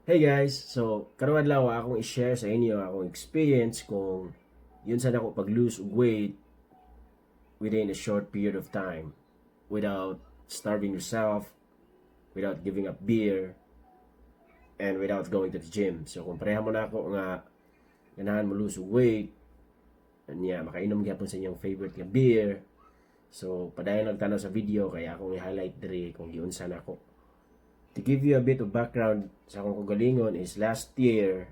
Hey guys, so karong adlaw akong i-share sa inyo akong experience kung giunsa nako pag-lose og weight within a short period of time without starving yourself, without giving up beer, and without going to the gym. So kung pareha mo nako nga ganahan mo lose og weight, niya makainom gyapon sa inyong favorite nga beer. So padayon lang tanaw sa video kay akong i-highlight diri kung giunsa nako. To give you a bit of background sa akong kaugalingon is last year,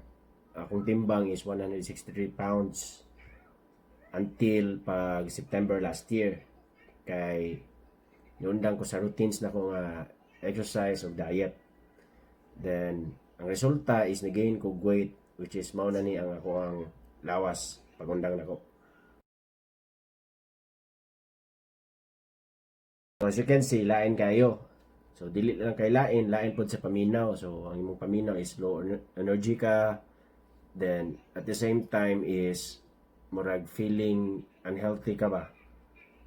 akong timbang is 163 pounds until pag September last year. Kay niundang ko sa routines nako nga exercise o diet. Then, ang resulta is na-gain ko weight, which is mao na ni ang ako ang lawas pagundang nako. So, as you can see, lain kayo. So dili lang kay lain, lain pod sa paminaw. So ang imong paminaw is low energy ka. Then at the same time is murag feeling unhealthy ka ba.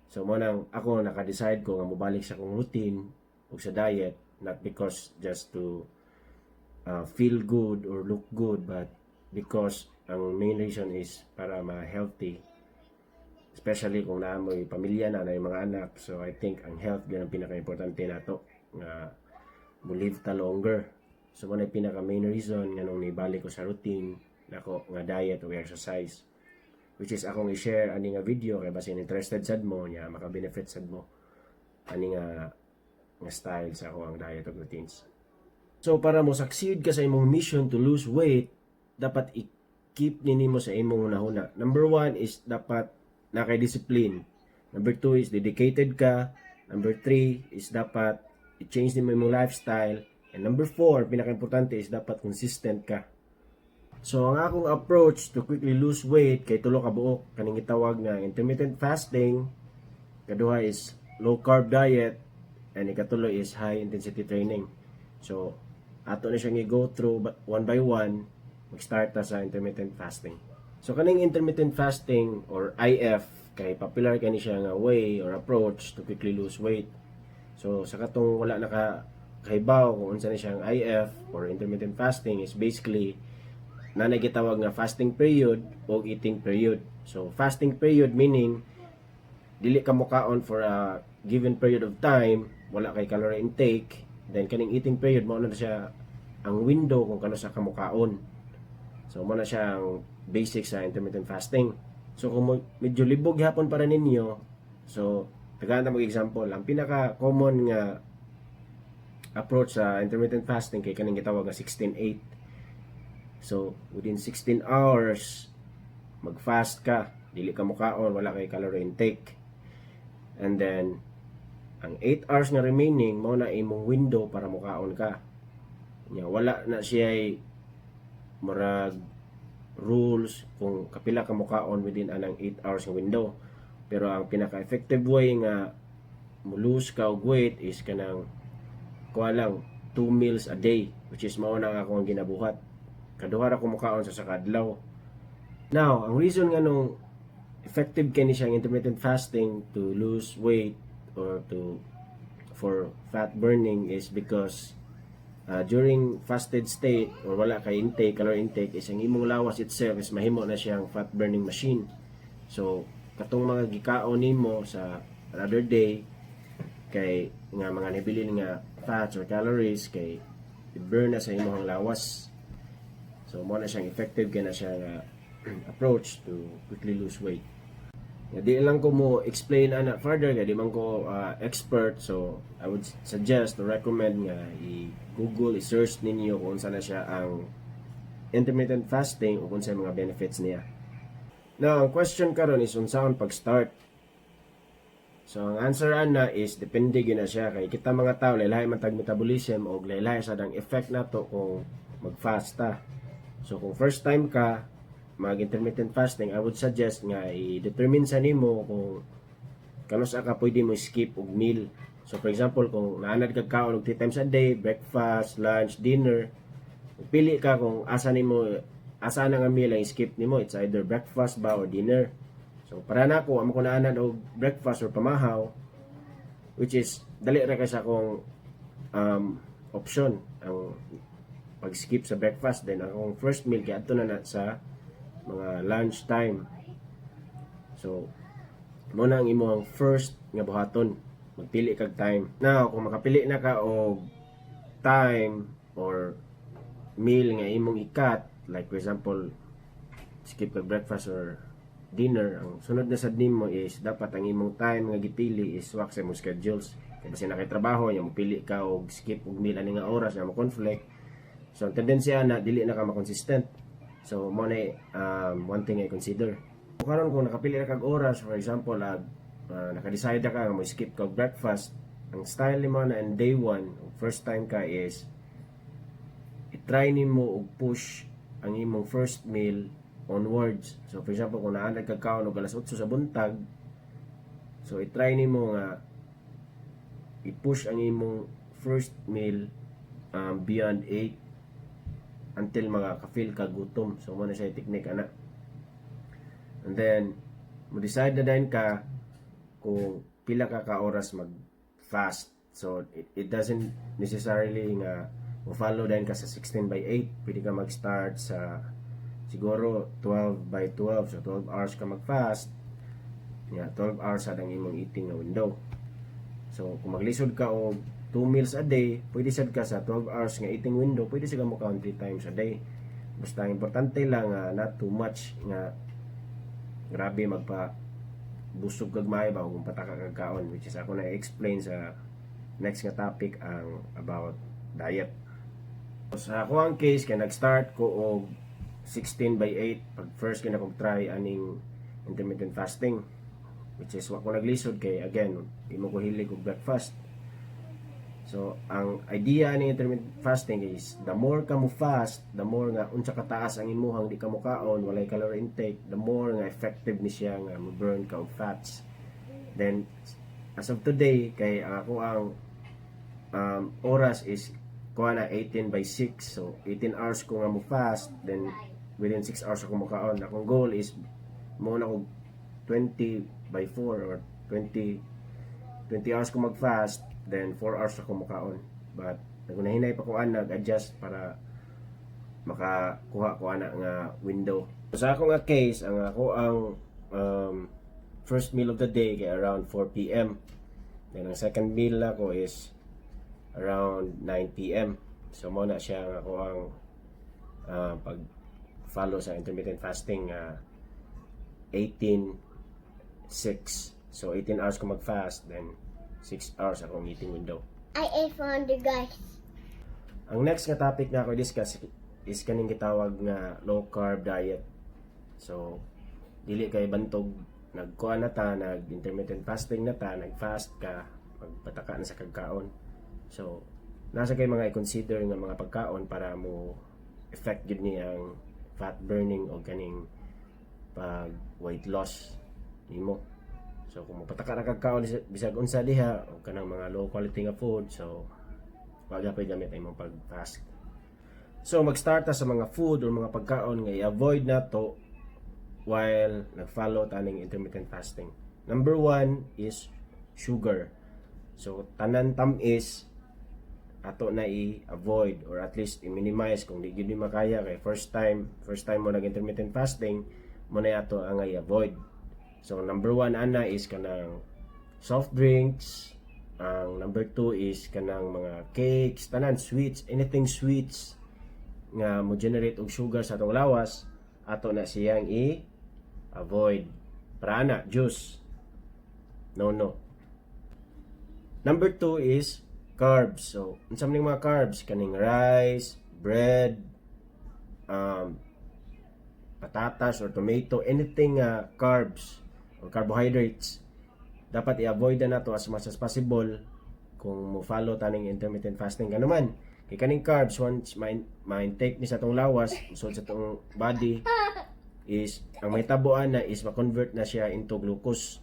So mo nang ako naka-decide ko nga mobalik sa akong routine ug sa diet, not because just to feel good or look good, but because ang main reason is para ma-healthy, especially kung naa mo'y pamilya na, na mga anak. So I think ang health gyud ang pinaka-importante nato nga mo live ta longer. So mo na pinaka main reason nga nung nibalik ko sa routine nako nga diet o exercise, which is akong i-share ani nga video kay basin interested sad mo nya maka-benefit sad mo ani nga nga style sa ako ang diet ug routines. So para mo succeed ka sa imong mission to lose weight, dapat i-keep ni nimo sa imong hunahuna. Number one is dapat naa kay discipline. Number two is dedicated ka. Number three is dapat i-change nimo imong lifestyle. And number four, pinaka-importante, is dapat consistent ka. So ang akong approach to quickly lose weight kay tulo ka buok: kaning gitawag nga intermittent fasting, kaduha is low carb diet, and ikatulo is high intensity training. So ato na siyang i-go through one by one. Mag-start ta sa intermittent fasting. So kaning intermittent fasting or IF kay popular kani siya nga way or approach to quickly lose weight. So sa katong wala naka kahibaw kung unsa ni siyang IF or intermittent fasting is basically na gitawag nga fasting period o eating period. So fasting period meaning dili ka mokaon for a given period of time, wala kay calorie intake. Then kaning eating period, mao na siya ang window kung kanusa ka mokaon. So mao na siya ang basic sa intermittent fasting. So kung medyo libog hapon para ninyo, so tagaan ta mag example, ang pinaka common nga approach sa intermittent fasting kay kaning gitawag nga 16-8. So within 16 hours mag-fast ka, dili ka mokaon, wala kay calorie intake. And then ang 8 hours nga remaining, mao na imong window para mokaon ka. Nya wala na siya murag rules kung kapila ka mokaon within anang 8 hours nga window. Pero ang pinaka-effective way nga mo lose ka og weight is kanang kuha lang 2 meals a day, which is mao na nga ako ang ginabuhat. Kaduha ra ko mokaon sa kadlaw. Now, ang reason nga nung effective kini siyang intermittent fasting to lose weight or to for fat burning is because during fasted state or wala kay intake, calorie intake, is ang imong lawas itself is mahimo na siyang fat burning machine. So katong mga gikaon nimo sa another day kay nga mga nabilin nga fats or calories kay i-burn na sa imong lawas. So mo na siyang effective kay na siya nga approach to quickly lose weight. Ya, di lang ko mo explain ana further kay di man ko expert, so I would suggest or recommend nga i-Google, i-search ninyo kung unsa na siya ang intermittent fasting o kung unsa mga benefits niya. Now, ang question karon is unsaon pag-start. So ang answer ana is depende gyud na siya kay kita mga tao lahi man tag metabolism og lahi sad ang effect nato kung mag-fast ta. So kung first time ka mag intermittent fasting, I would suggest nga i-determine sa nimo kung kanusa ka pwede mo skip og meal. So for example, kung naanad kag kaon og 3 times a day, breakfast, lunch, dinner, pili ka kung asa nimo, asa na nga meal ang skip nimo. It's either breakfast ba or dinner. So para nako, amo ko naanad og breakfast or pamahaw, which is dali ra kay sa akong option ang pag-skip sa breakfast, then akong first meal kay adto na na sa mga lunch time. So mao na ang imong first nga buhaton, magpili kag time. Now, kung makapili na ka og time or meal nga imong i-cut, like for example, skip kag breakfast or dinner, ang sunod na sad nimo is dapat ang imong time nga gipili is swak sa imong schedules. Kay basin naa kay trabaho, nya mopili ka og skip og meal ani nga oras nga mo conflict. So ang tendency ana, dili na ka ma-consistent. So mao na one thing I consider. Karon, kung nakapili na kag oras, for example, naka-decide na ka nga mo skip ka og breakfast, ang style nimo na in day one, first time ka, is i-try nimo og push ang imong first meal onwards. So for example, kung naa kag kaon og alas 8 sa buntag, so i-try nimo nga i-push ang imong first meal beyond 8 until maka-feel ka gutom. So mao na siya technique ana. And then mo decide na din ka kung pila ka ka oras mag fast. So it doesn't necessarily nga mo follow din ka sa 16 by 8. Pwede ka mag-start sa siguro 12 by 12. So 12 hours ka mag-fast. Yeah, 12 hours sad ang imong eating nga window. So kung maglisod ka og 2 meals a day, pwede sad ka sa 12 hours nga eating window, pwede sad ka mo kaon 3 times a day. Basta ang importante lang nga not too much nga grabe magpa busog kag maayo ba kung pataka kag kaon, which is ako na explain sa next nga topic, ang about diet. Sa ako ang case kay nag-start ko og 16 by 8 pag first kina kog try aning intermittent fasting, which is wa ko naglisod kay again, di mo ko hilig og breakfast. So, ang idea ni intermittent fasting is the more ka mo fast, the more nga unsa kataas ang imuhang di ka mo kaon, walay calorie intake, the more nga effective ni siya nga mo burn ka og fats. Then as of today, kay ang ako ang oras is kuha na 18 by 6. So 18 hours ko nga mo fast, then within 6 hours ako mokaon. Akong goal is mo na ko 20 by 4 or 20 hours ko mag-fast, then 4 hours ako mukaon. But nagunahinay pa ko ana, nag-adjust para makakuha ko ana nga window. So, sa ako nga case, ang ako ang first meal of the day kay around 4 p.m. Then ang second meal nako is around 9 p.m. So mao na siya ang ako ang pag follow sa intermittent fasting, 18 6. So 18 hours ko mag-fast, then 6 hours akong eating window. I ate found the guys. Ang next nga topic na ako i-discuss is kaning gitawag nga low carb diet. So dili kay bantog nagkuan na ta, nag intermittent fasting na ta, nag-fast ka, magpataka na sa kagkaon. So nasa kay mga i-consider nga mga pagkaon para mo effect gyud ni ang fat burning o kaning pag weight loss nimo. So kung mapataka na kag kaon bisag unsa diha o kanang mga low quality nga food, so wa gyapon gamit ang imong pag-fast. So mag-start ta sa mga food or mga pagkaon nga i-avoid nato while nag-follow ta ning intermittent fasting. Number one is sugar. So tanan tam-is ato na i-avoid or at least i-minimize kung di gyud ni makaya kay first time mo nag-intermittent fasting mo na ato ang i-avoid. So number one ana is kanang soft drinks. Ang number two is kanang mga cakes, tanan sweets, anything sweets nga mo generate og sugar sa atong lawas, ato na siyang i-avoid. Para ana, juice. No. Number two is carbs. So, unsa man ning mga carbs? Kaning rice, bread, patatas or tomato, anything carbs or carbohydrates. Dapat i-avoid na nato as much as possible kung mo follow taning intermittent fasting ka naman. Kay kaning carbs, once ma-intake ni sa atong lawas, so sa atong body is ang mahitabo ana is ma-convert na siya into glucose.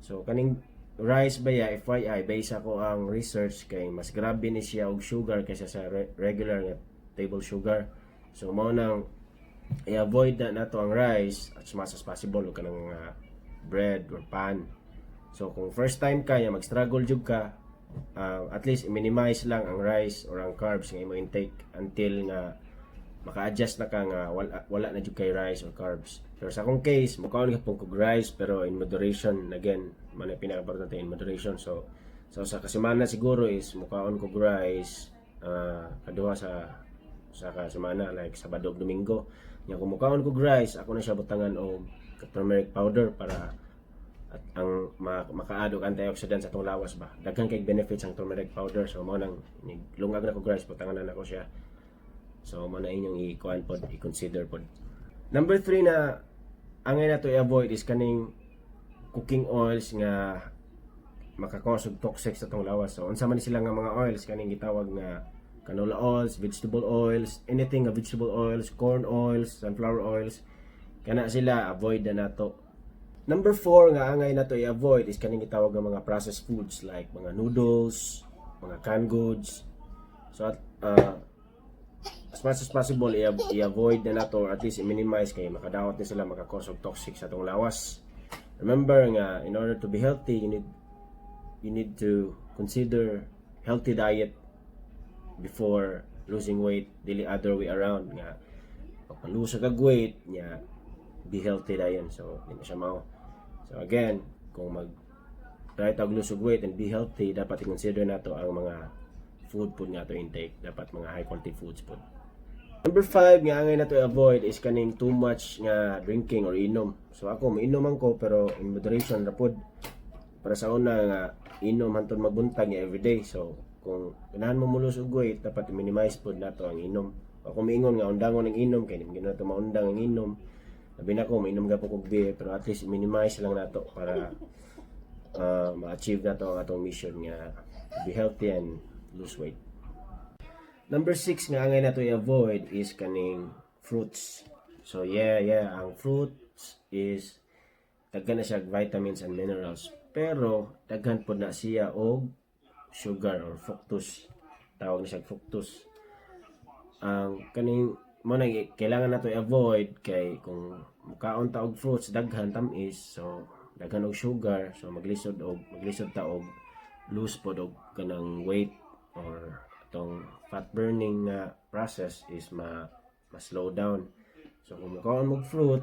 So kaning rice baya, FYI, base ako ang research, kay mas grabe ni siya og sugar kaysa sa regular nga table sugar. So mao nang i-avoid na nato ang rice as much as possible o kanang bread or pan. So kung first time ka ya mag-struggle jud ka, At least minimize lang ang rice or ang carbs nga imo intake until nga maka-adjust na ka nga wala na jud kay rice or carbs. Pero sa akong case, mukaon gihapon kog rice pero in moderation again, man ang pinaka-importante, in moderation. So sa kasemana siguro is mukaon kog rice kaduha sa kasemana, like Sabado ug Domingo. Nya kung mukaon kog rice, ako na siya butangan og turmeric powder para at ang maka-add og antioxidant sa atong lawas ba. Daghan kay benefits ang turmeric powder, so mao nang lungag na kog rice, butangan na nako siya. So mao na inyong i-kuan pod, i-consider pod. Number 3 na angay nato i-avoid is kaning cooking oils nga maka-cause og toxic sa atong lawas. So unsa man ni sila nga mga oils? Kaning gitawag nga canola oils, vegetable oils, anything nga vegetable oils, corn oils, sunflower oils, kana sila avoid na nato. Number 4 nga angay nato i-avoid is kaning gitawag nga mga processed foods like mga noodles, mga canned goods. So as much as possible, i-avoid na nato or at least i-minimize kay makadawat ni sila, maka-cause og toxic sa atong lawas. Remember nga in order to be healthy, you need to consider healthy diet before losing weight, dili other way around nga pagpa-lose kag weight nya be healthy dayon. So di na siya mao. So again, kung mag try tag lose og weight and be healthy, dapat i-consider nato ang mga food pud nga ato intake, dapat mga high quality foods pud. Number 5 nga angay nato i-avoid is kaning too much nga drinking or inom. So ako, mainom man ko pero in moderation ra pud. Para sa una nga inom hantod magbuntag nga everyday. So kung ganahan mo mo lose og weight, dapat i-minimize pud nato ang inom. Ako miingon nga undangon ang inom kay di man nato maundang ang inom. Labi na ko, mainom gapon kog beer, pero at least minimize lang nato para ma-achieve nato ang atong mission nga to be healthy and lose weight. Number 6 nga angay nato i-avoid is kaning fruits. So yeah, ang fruits is daghan na siya og vitamins and minerals, pero daghan pod na siya og sugar or fructose. Tawag na siya fructose. Ang kaning mo na kailangan nato i-avoid kay kung mukaon ta og fruits daghan tamis, so daghan og sugar, so maglisod ta og lose pod og kanang weight or atong fat burning nga process is ma slow down. So kung mukaon mo fruit,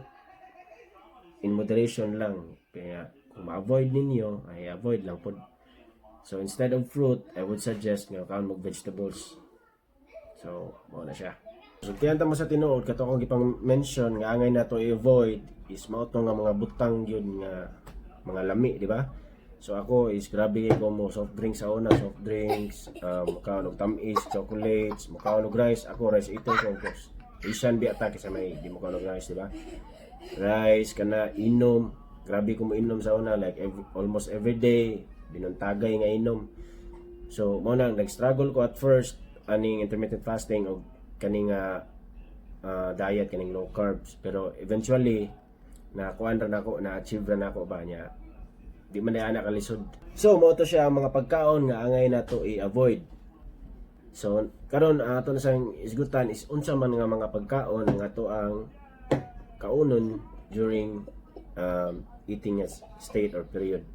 in moderation lang. Kaya kung ma-avoid ninyo ay avoid lang pod. So instead of fruit, I would suggest nga kaon mo vegetables. So mao na siya. So tiyan mo sa tinuod, kato akong gipang mention nga angay nato i-avoid is mao to nga mga butang yun nga mga lami, di ba? So ako is grabe kay ko mo soft drinks sa una, soft drinks, mukaon og tamis, chocolates, mukaon og rice. Ako, rice eater ko, of course. Asian biya ta kaysa may di mukaon og rice, di ba? Rice kana, inom. Grabe ko mo inom sa una, like almost every day, binuntagay nga inom. So mao na nag-struggle ko at first aning intermittent fasting og kaning diet, kaning low carbs, pero eventually na kuan ra nako, na achieve ra nako ba niya, di man na ana kalisod. So mao to siya ang mga pagkaon nga angay nato i-avoid. So karon, ang ato na sang isgutan is unsa man nga mga pagkaon nga ato ang kaunon during eating a state or period.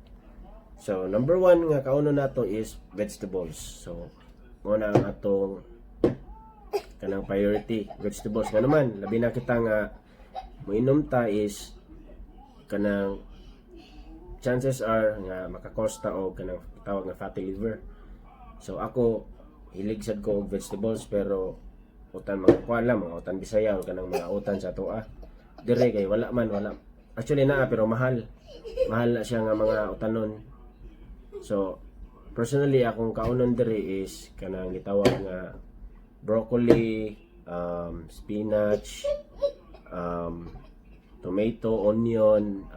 So number one nga kaunon nato is vegetables. So mao na ang atong kanang priority, vegetables nga naman, labi na kita nga moinom ta is kanang chances are nga maka-cause ta og kanang tawag nga fatty liver. So ako, hilig sad ko og vegetables pero utan, mga kuan lang, mga utan Bisaya o kanang mga utan sa atoa. Dire kay wala man, wala. Actually naa pero mahal. Mahal na siya nga mga utanon. So personally, akong kaunon diri is kanang gitawag nga broccoli, spinach, tomato, onion,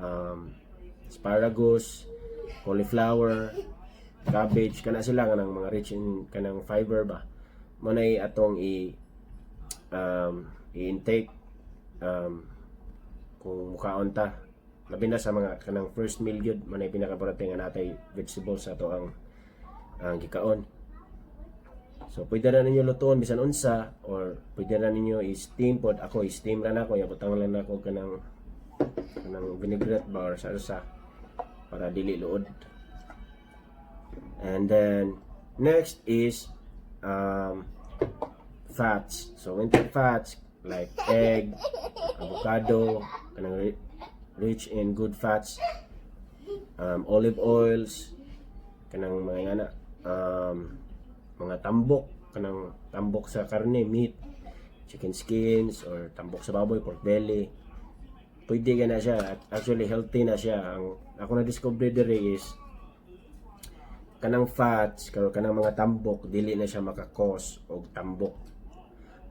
asparagus, cauliflower, cabbage, kana sila kanang mga rich in kanang fiber ba. Mo nay atong i-intake kung mukaon ta. Labi na sa mga kanang first meal gyud, mo nay pinaka-importante nga natay vegetables sa ato ang gikaon. So pwede na ninyo lutuon bisan unsa or pwede na ninyo i-steam pod. Ako, i-steam ra nako, butang lang nako kanang vinaigrette ba or salsa para dili luod. And then next is fats. So when fats like egg, avocado, kanang rich in good fats, olive oils, kanang mga ingana, mga tambok, kanang tambok sa karne, meat, chicken skins or tambok sa baboy, pork belly. Pwede ka na siya. At actually, healthy na siya. Ang ako na discover diri is kanang fats kanang mga tambok, dili na siya maka-cause og tambok.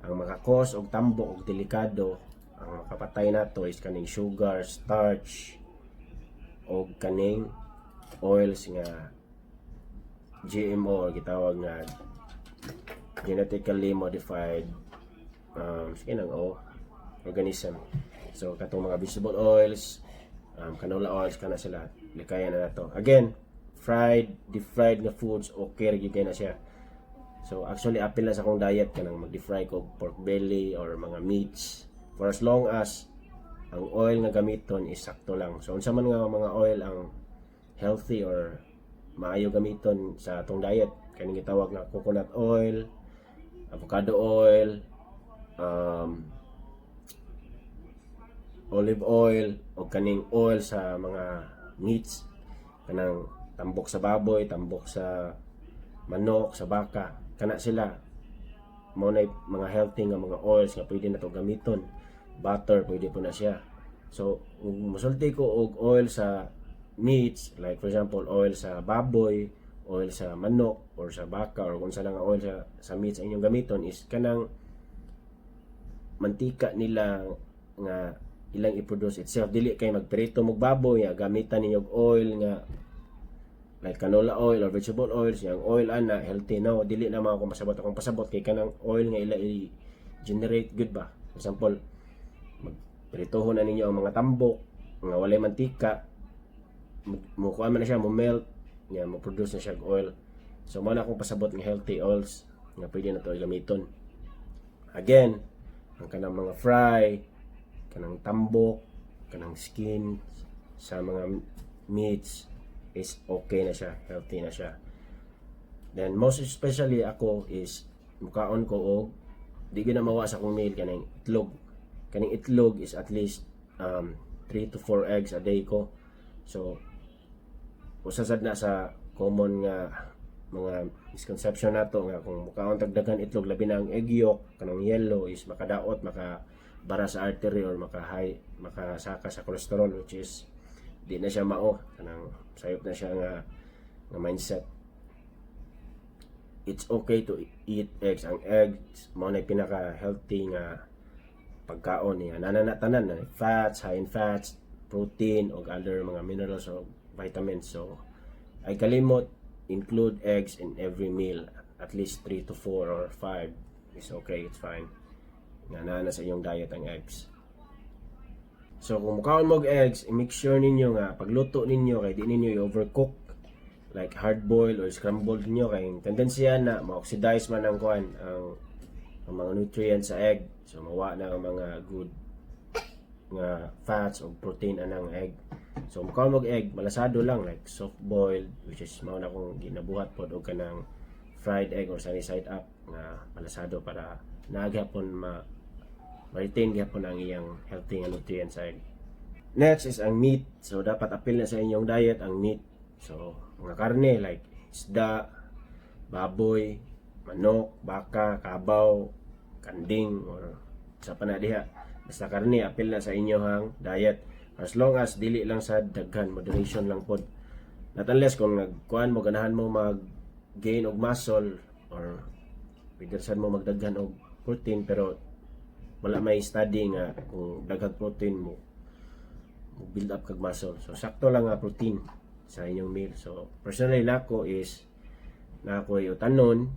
Ang maka-cause og tambok og delikado, ang makapatay nato is kaning sugar, starch og kaning oils nga GMO or gitawag nga genetically modified, sige nang o organism. So katong mga vegetable oils, canola oils, kana sila, likayan na nato. Again, fried, deep fried nga foods, okay ra gyud kay na siya. So actually, apil na sa akong diet kanang mag-deep fry ko og pork belly or mga meats for as long as ang oil nga gamiton is sakto lang. So unsa man nga mga oil ang healthy or maayo gamiton sa atong diet? Kaning gitawag nga coconut oil, avocado oil, olive oil o kaning oil sa mga meats, kanang tambok sa baboy, tambok sa manok, sa baka, kana sila mao na mga healthy nga mga oils nga pwede nato gamiton. Butter, pwede po na siya. So kung musulti ko og oil sa meats, like for example oil sa baboy, oil sa manok or sa baka or kung sa lang nga oil sa meats ang inyong gamiton is kanang mantika nila nga ilang i-produce itself. Dili kay magprito mo baboy nga gamitan ninyo og oil nga like canola oil or vegetable oils, yang oil ana healthy. No, dili na mga akong pasabot. Akong pasabot kay kanang oil nga ila i-generate good ba. For example, magpritohon na ninyo ang mga tambok nga walay mantika, mo kuan man na siya, mo melt nga mo produce na siya og oil. So mao na akong pasabot nga healthy oils nga pwede na to gamiton. Again, ang kanang mga fry, kanang tambok, kanang skin sa mga meats is okay na siya, healthy na siya. Then most especially ako is mukaon ko og di gyud na mawa sa akong meal kaning itlog. Kaning itlog is at least 3 to 4 eggs a day ko. So usa sad na sa common nga mga misconception nato nga kung mukaon tag daghan itlog, labi na ang egg yolk, kanang yellow, is makadaot, makabara sa artery or maka high, makasaka sa cholesterol, which is di na siya mao. Kanang sayop na siya nga mindset. It's okay to eat eggs. Ang eggs mao na pinaka healthy nga pagkaon niya. Nana na tanan na fats, high in fats, protein og other mga minerals o vitamins. So ay kalimot, include eggs in every meal. At least 3 to 4 or 5 is okay, it's fine nga naa na sa iyong diet ang eggs. So kung mukaon mo og eggs, i-make sure ninyo nga pagluto ninyo kay di ninyo i-overcook, like hard boiled or scrambled ninyo, kay ang tendensiya na ma-oxidize man ang kuan, ang mga nutrients sa egg. So mawa na ang mga good nga fats o protein anang egg. So mukaon mo og egg, malasado lang, like soft boiled, which is mao na akong ginabuhat pod, og kanang fried egg or sunny side up nga malasado para naa gihapon ma ma-retain gihapon ang iyang healthy nga nutrients sa egg. Next is ang meat. So dapat apil na sa inyong diet ang meat. So mga karne like isda, baboy, manok, baka, kabaw, kanding or sa pa na diha. Basta karne, apil na sa inyong diet. As long as dili lang sa daghan, moderation lang pod. Not unless kung nagkuan mo, ganahan mo mag gain og muscle or pwede sad mo magdaghan og protein, pero wala may study nga kung daghang protein mo mo build up kag muscle. So sakto lang nga protein sa inyong meal. So personally nako is naa ko'y utanon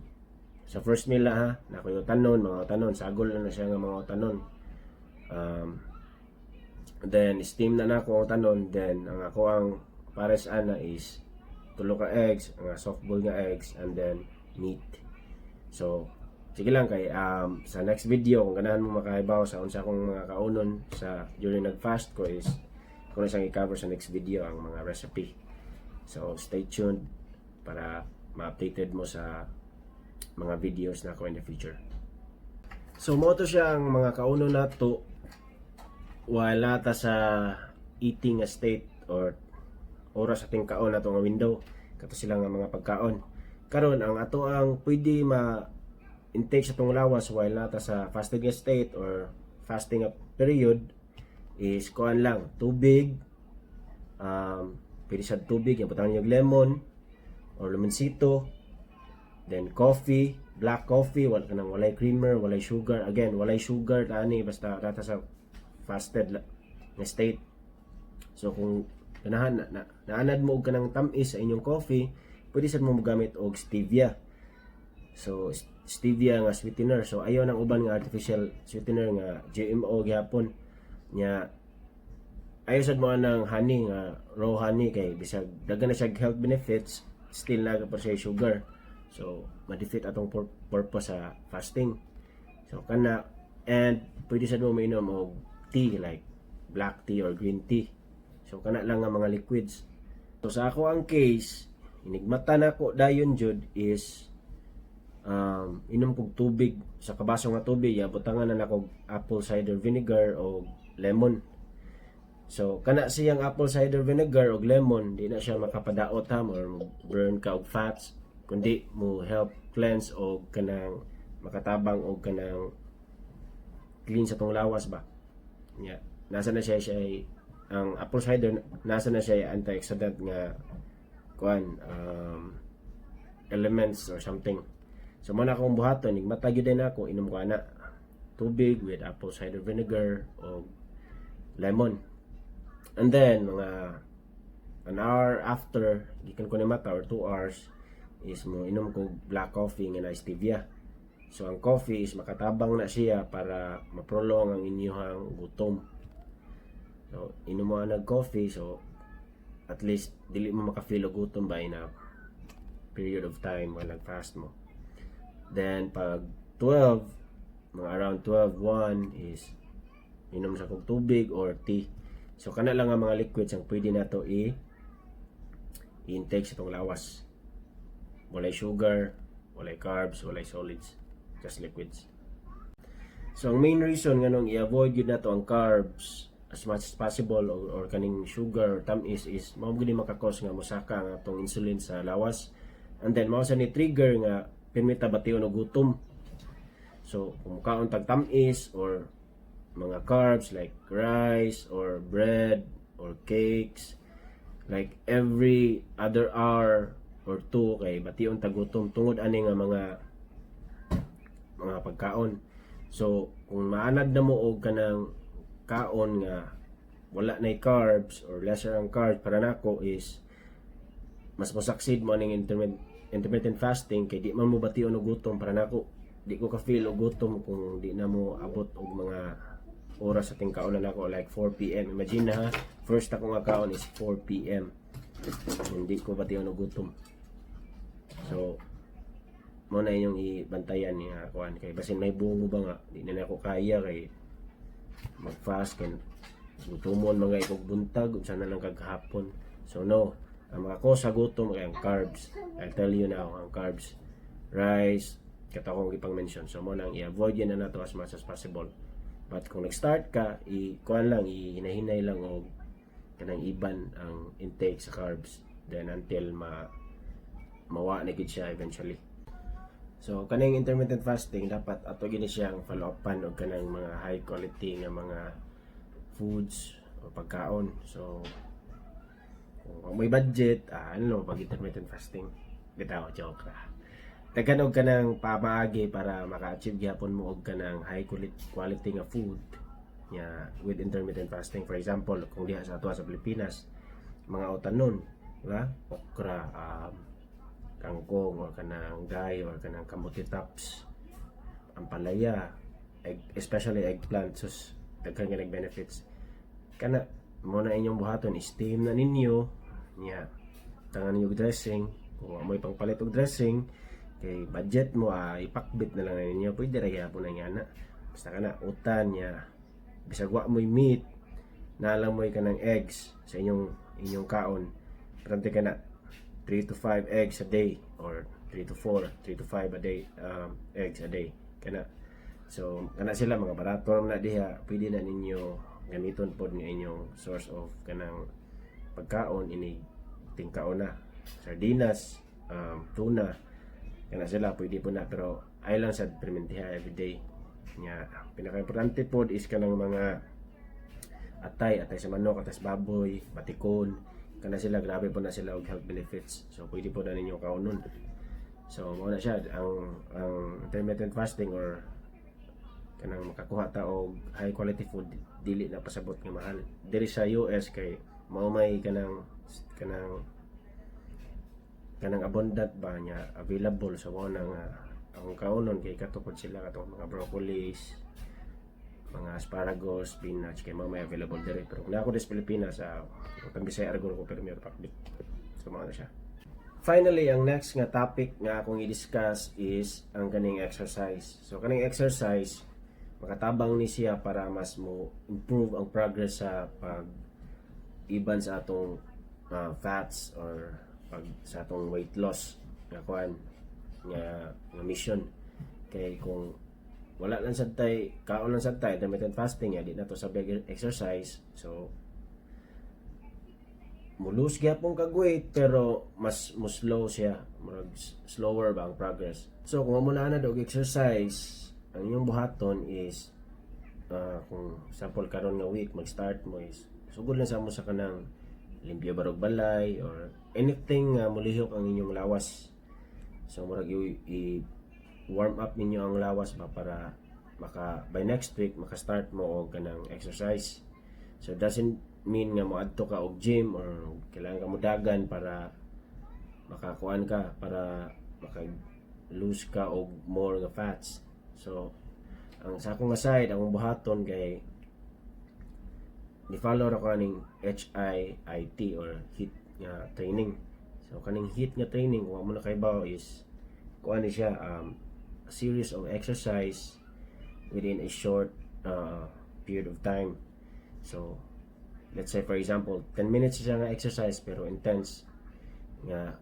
sa first meal lah ha. Naa ko'y utanon, mga utanon, sagol na na siya nga mga utanon. Then steam na nako ang utanon, then ang ako ang pares ana is tulo ka eggs, ang soft boiled nga eggs and then meat. So sige lang kay sa next video, kung ganahan mo makahibaw sa unsa akong mga kaunon sa during nag-fast ko, is ako na siyang i-cover sa next video, ang mga recipe. So stay tuned para ma-updated mo sa mga videos nako in the future. So mao to siya ang mga kauno nato wala ta sa eating a state or oras ating kaon nato nga window, kato sila nga mga pagkaon. Karon, ang ato ang pwede ma intake sa atong lawas while nata sa fasting state or fasting period is kuan lang, tubig. Pwede sa tubig yung butangan yung lemon or lemonsito, then coffee, black coffee, wala kanang walay creamer, walay sugar. Again, walay sugar ani basta rata sa fasted nga state. So kung ganahan na, naanad mo og kanang tam-is sa inyong coffee, pwede sad mo mogamit og stevia. So stevia nga sweetener. So ayaw ng uban nga artificial sweetener nga GMO gihapon nya. Ayaw sad mo ng honey nga raw honey kay bisag daghan na siya health benefits, still naa pa siya sugar, so ma-defeat atong purpose sa fasting. So kana, and pwede sad mo mainom og tea like black tea or green tea. So kana lang nga mga liquids. So sa ako ang case, inigmata nako dayon jud is inom kog tubig sa kabaso nga tubig ya, butangan na nako apple cider vinegar o lemon. So kana siyang apple cider vinegar og lemon, di na siya makapadaot ha or burn ka og fats, kundi mo help cleanse og kanang makatabang og kanang clean sa tong lawas ba. Yeah. Nasa na siya siya ay, ang apple cider nasa na siya ay antioxidant nga kuan, elements or something. So man akong buhaton, nigmata gyud din ako, inom ko ana tubig with apple cider vinegar o lemon. And then mga an hour after gikan ko ni mata or 2 hours is mo inom ko black coffee nga na stevia. So ang coffee is makatabang na siya para ma-prolong ang inyong gutom. So inom mo ang coffee, so at least dili mo maka-feel og gutom ba in a period of time while nag-fast mo. Then pag 12, mga around 12, 1 is inom sa kog tubig or tea. So kana lang ang mga liquids ang pwede nato i i-intake sa itong lawas. Walay sugar, walay carbs, walay solids, just liquids. So ang main reason nganong i-avoid yun nato ang carbs as much as possible or kaning sugar or tamis is mao gud ni makakos nga mosaka ang atong insulin sa lawas, and then mao sa ni trigger nga pirmi ta bation og gutom. So kung mukaon tag tamis or mga carbs like rice or bread or cakes like every other hour or two, kay bation tag gutom tungod ani nga mga pagkaon. So kung maanad na mo og kanang kaon nga wala nay carbs or lesser ang carbs, para nako is mas mo-succeed mo aning intermittent fasting kay di man mo bation og gutom. Para nako, di ko ka feel og gutom kung di na mo abot og mga oras sa ting kaon na nako like 4 p.m. Imagine na ha, first ako nga kaon is 4 p.m., hindi ko bation og gutom. So mo na inyong ibantayan niya kuan kay basin may bungo ba nga di na ako kaya kay mag-fast kay gutomon mga ikog buntag, unsa na lang kag hapon. So no, ang mga cause sa gutom kay ang carbs. I'll tell you now, ang carbs, rice, kato akong ipang mention. So mo nang i-avoid yun na nato as much as possible. But kung nag-start ka, i kuan lang, ihinahinay lang og kanang iban ang intake sa carbs, then until ma mawa na gid siya eventually. So kaning intermittent fasting, dapat ato gini siyang follow upan og kanang mga high quality nga mga foods o pagkaon. So kung may budget, ano pag intermittent fasting. Bitaw, joke ra. Daghan og kanang pamaagi para maka-achieve gyapon mo og kanang high quality nga food nya with intermittent fasting. For example, kung diha sa ato sa Pilipinas, mga utanon, di ba? Okra, kangkong or kanang gay or kanang kamote tops, ampalaya, egg, especially eggplant, sus, daghan nga benefits. Kana mo na inyong buhaton, steam na ninyo nya, tangan ninyo og dressing. Kung wa mo'y pangpalit og dressing kay budget mo, ipakbit na lang ninyo, pwede ra gyapon na nga na. Basta kana utan nya, bisag wa mo'y meat, naa lang mo'y kanang eggs sa inyong kaon, perante kana. 3 to 5 eggs a day or 3 to 4, 3 to 5 a day, eggs a day kana. So kana sila, mga barato naman na diha, pwede na ninyo gamiton pod nga inyong source of kanang pagkaon ini tingkaon na sardinas, tuna, kana sila, pwede po na, pero ay lang sa permentiha everyday nga. Pinaka-importante pod is kanang mga atay, atay sa manok, atay sa baboy, batikon, kana sila, grabe po na sila og health benefits. So pwede po na ninyo kaunon. So mao na siya ang intermittent fasting or kanang makakuha ta og high quality food, dili na pasabot nga mahal. Diri sa US kay mao may kanang abundant ba niya available, so mao na nga ang kaunon kay katukod sila katong mga broccolis, mga asparagus, spinach, kay mao may available diri. Pero kung ako sa Pilipinas, sa uh, Bisaya argol ko, pero may pakbit. So mao na siya. Finally, ang next nga topic nga akong i-discuss is ang kaning exercise. So kaning exercise, makatabang ni siya para mas mo improve ang progress sa pag iban sa atong fats or pag sa atong weight loss nga kuan nga mission. Kay kung wala lang sad tay, kaon lang sad tay, intermittent fasting ya, di na to sa big exercise, so mo-lose gyapon kag weight pero mas mo slow siya, murag slower ba ang progress. So kung mo na og exercise, ang inyong buhaton is kung sample karon nga week mag-start mo is sugod lang sa mo sa kanang limpyo barog balay or anything nga mulihok ang inyong lawas. So murag i warm up ninyo ang lawas ba para maka by next week maka-start mo og kanang exercise. So doesn't mean nga moadto ka og gym or kailangan ka modagan para makakuan ka, para maka lose ka og more nga fats. So ang sa akong nga side, ang buhaton kay ni-follow ra ko aning HIIT or HIIT nga training. So kaning HIIT nga training, kung wa mo na kaibaw, is kuan ni siya, a series of exercise within a short period of time. So let's say, for example, 10 minutes siya nga exercise pero intense nga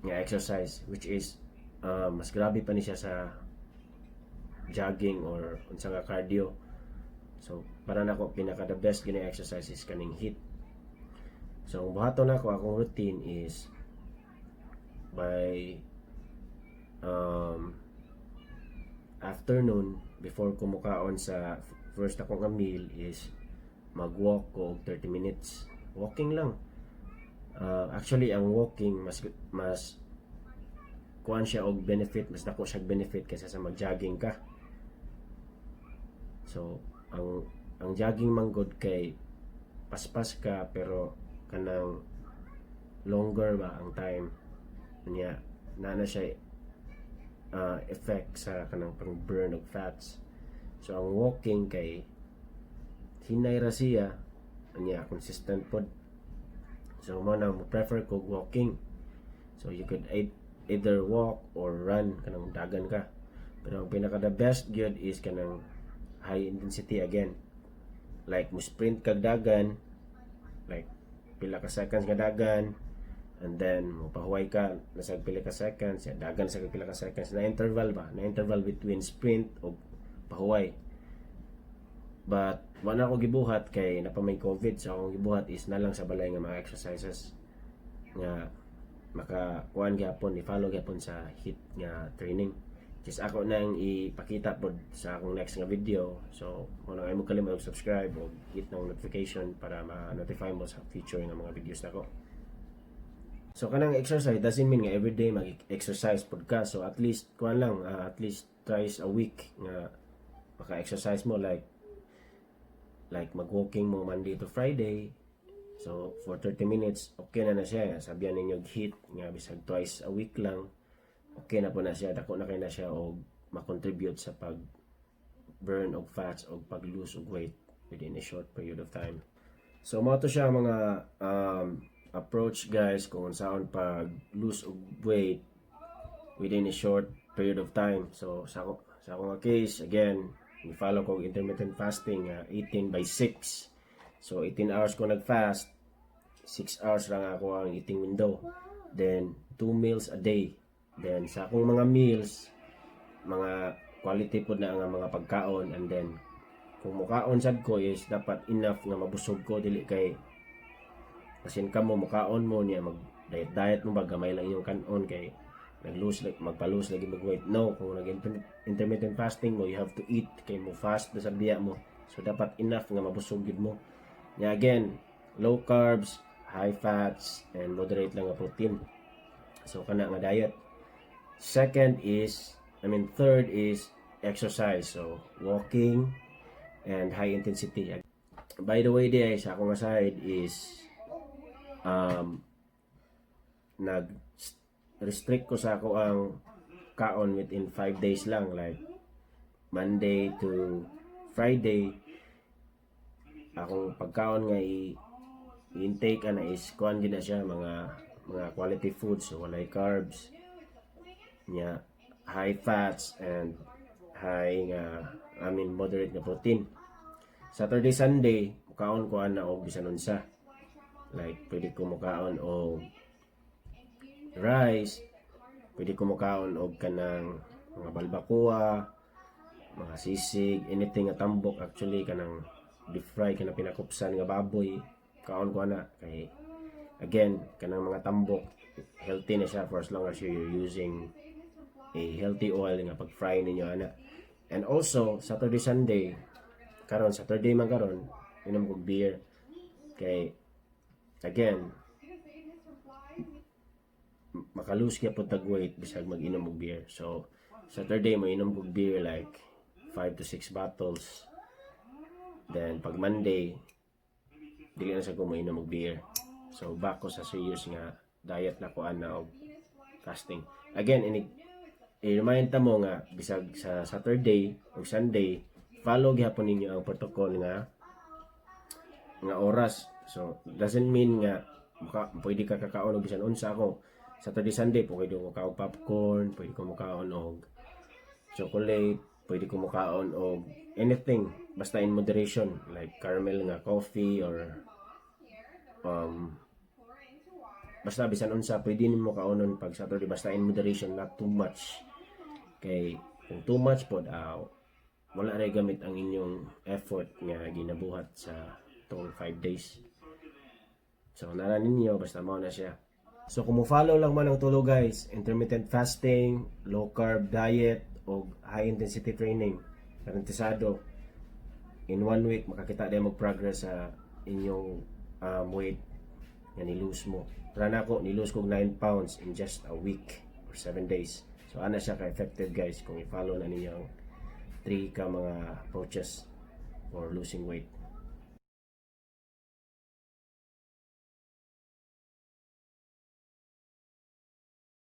exercise, which is mas grabe pa ni siya sa jogging or unsa nga cardio. So para nako, pinaka the best gini exercise is kaning HIIT. So ang buhaton nako, akong routine is by afternoon, before ko mukaon sa first ako nga meal, is mag-walk ko og 30 minutes. Walking lang. Actually, ang walking mas kuan siya og benefit, mas dako siya og benefit kaysa sa mag-jogging ka. So ang jogging man gud kay paspas ka, pero kanang longer ba ang time niya na siya effect sa kanang pang burn og fats. So ang walking kay hinay ra siya niya, consistent pod. So mo na mo prefer ko walking. So you could either walk or run, kanang dagan ka, pero ang pinaka the best gyud is kanang high intensity again, like mo sprint kag dagan, like pila ka seconds nga dagan, and then mo pahuway ka nasa pila ka seconds ya, dagan sa pila ka seconds na interval ba, na interval between sprint o pahuway. But wala ako gibuhat kay napa may COVID. So akong gibuhat is na lang sa balay nga mga exercises nga maka kuan gyapon, i-follow gyapon sa HIIT nga training. Just ako nang ipakita pod sa akong next nga video. So mo na mo kalimot subscribe o hit ng notification para ma-notify mo sa future nga mga videos nako. So kanang exercise doesn't mean nga everyday mag-exercise pod ka. So at least kuan lang, at least twice a week nga maka-exercise mo, like mag-walking mo Monday to Friday. So for 30 minutes, okay na na siya. Sabihan ninyo HIIT nga bisag twice a week lang, okay na po na siya. Dako na kay na siya og ma-contribute sa pag burn og fats og pag lose og weight within a short period of time. So mao to siya mga approach, guys, kung unsaon pag lose og weight within a short period of time. So sa ako nga case, again, ni-follow ko og intermittent fasting nga 18 by 6. So 18 hours ko nag-fast, 6 hours lang ako ang eating window. Then two meals a day. Then sa akong mga meals, mga quality pod na ang mga pagkaon, and then kung mukaon sad ko is dapat enough nga mabusog ko, dili kay asin ka mo mukaon mo niya mag diet diet mo ba, gamay lang inyong kanon kay nag-lose like magpa-lose lagi mag weight. No, kung nag intermittent fasting mo, you have to eat kay mo fast na sa biya mo, so dapat enough nga mabusog gid mo. Nya again, low carbs, high fats and moderate lang nga protein. So kana nga diet. Second is, I mean, third is exercise, so walking and high intensity. By the way, di sa akong side is nag restrict ko sa ako ang kaon within 5 days lang, like Monday to Friday. Akong pagkaon nga i intake ana is kuan gid na siya, mga quality food, so walay carbs nya, high fats and high nga, I mean, moderate nga protein. Saturday, Sunday, mukaon ko ana og bisan unsa, like pwede ko mukaon og rice, pwede ko mukaon og kanang mga balbacoa, mga sisig, anything nga tambok actually, kanang deep fry, kanang pinakupsan nga baboy, kaon ko ana kay again, kanang mga tambok, healthy na siya for as long as you're using a healthy oil nga pag-fry ninyo ana. And also Saturday, Sunday, karon Saturday man karon, inom kog beer kay again, makalose kaya pod tag weight bisag mag-inom og beer. So Saturday mo inom kog beer like 5 to 6 bottles. Then pag Monday, dili na sa ko moinom og beer. So back ko sa serious nga diet na ko ana og fasting. Again, inig i-remind ta mo nga bisag sa Saturday o Sunday, follow gihapon ninyo ang protocol nga oras. So doesn't mean nga maka, pwede ka kakaon og bisan unsa. Ako Saturday, Sunday pwede ko kaon popcorn, pwede ko mukaon og chocolate, pwede ko mukaon og anything basta in moderation, like caramel nga coffee or basta bisan unsa pwede nimo kaonon pag Saturday, basta in moderation, not too much, kay kung too much pod, wala ray gamit ang inyong effort nga ginabuhat sa tong 5 days. So nara ninyo, basta mao na siya. So kung mo follow lang man ang tulo guys, intermittent fasting, low carb diet o high intensity training, garantisado in one week makakita din mo progress sa inyong weight nga ni-lose mo. Tara na ako, ni-lose kog 9 pounds in just a week or 7 days. So ana siya ka-effective guys kung i-follow na ninyo ang 3 ka mga approaches for losing weight.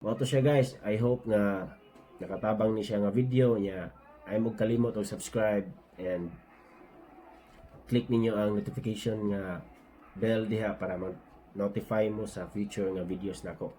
Mao to siya guys. I hope nga nakatabang ni siya nga video niya. Ay mo kalimot og subscribe and click ninyo ang notification nga bell diha para mag-notify mo sa future nga videos nako.